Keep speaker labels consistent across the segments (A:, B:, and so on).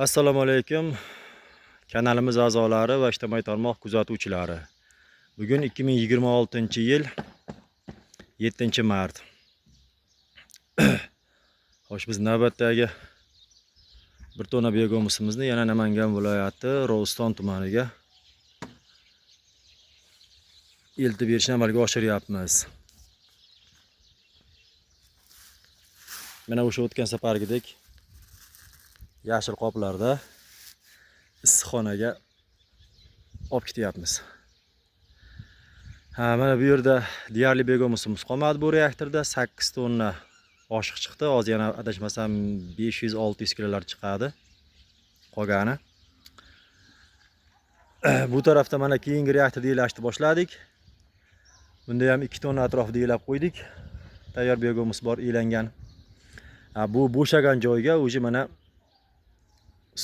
A: Assalomu alaykum kanalimiz a'zolari va ijtimoiy tarmoq kuzatuvchilari. Bugun 2026-yil 7-mart. Xo'sh, biz navbatdagi 1 tonna biogumusimizni yana Namangan viloyati Roston tumaniga eltib berishni amalga oshiryapmiz. Mana o'sha o'tgan safargidek yashil qoplarda issiqxonaga olib ketyapmiz. Ha, mana bu yerda deyarli biogumusimiz qolmadi bu reaktorda 8 tonna oshiq chiqdi. Hozir yana adashmasam 500-600 kilolar chiqadi qolgani. Bu tarafda mana keyingi reaktorda yelashni boshladik. Bunda ham 2 tonna atrofida yelab qo'ydik. Tayyor biogumus bor elangan. Ha, bu bo'shagan joyga o'zi mana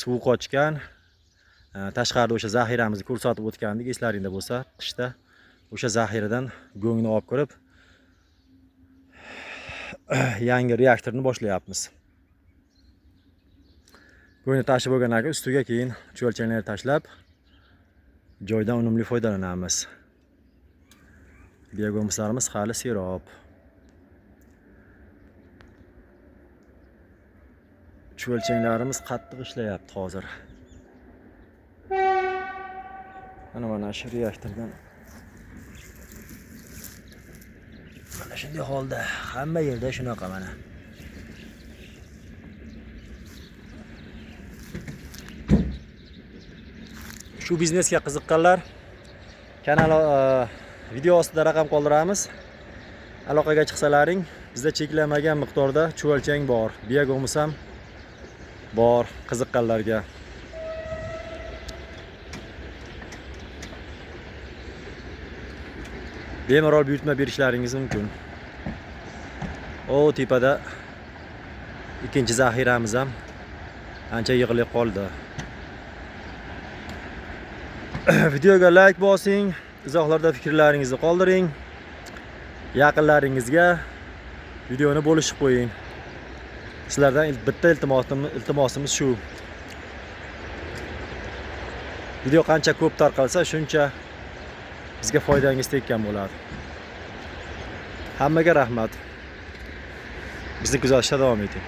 A: suv qochgan. Tashqarida o'sha zaxiramizni ko'rsatib o'tgandik, eslaringda bo'lsa, qishda o'sha zaxiradan go'ngni olib kirib yangi reaktorni boshlayapmiz. Go'ngni tashib bo'lgandan keyin ustiga keyin chuvalchanglarni tashlab joydan unumli foydalanamiz. Biogumuslarimiz hali serob. Chuvalchanglarimiz qattiq ishlayapti hozir. Mana shu reaktordan mana shunday holda hamma yerda shunaqa mana. Shu biznesga qiziqqanlar kanal video ostida raqam qoldiramiz. Aloqaga chiqsalaring, bizda cheklanmagan miqdorda chuvalchang bor, biogumus ham bor qiziqqanlarga. Bemalol buyurtma berishlaringiz mumkin. O tepada ikkinchi zaxiramiz ham ancha yig'ilib qoldi. Videoga like bosing, izohlarda fikrlaringizni qoldiring. Yaqinlaringizga videoni bo'lishib qo'ying. Sizlardan bitta iltimosimiz shu. Video qancha ko'p tarqalsa, shuncha bizga foydangiz tekkan bo'ladi. Hammaga rahmat. Bizni kuzatishda davom eting.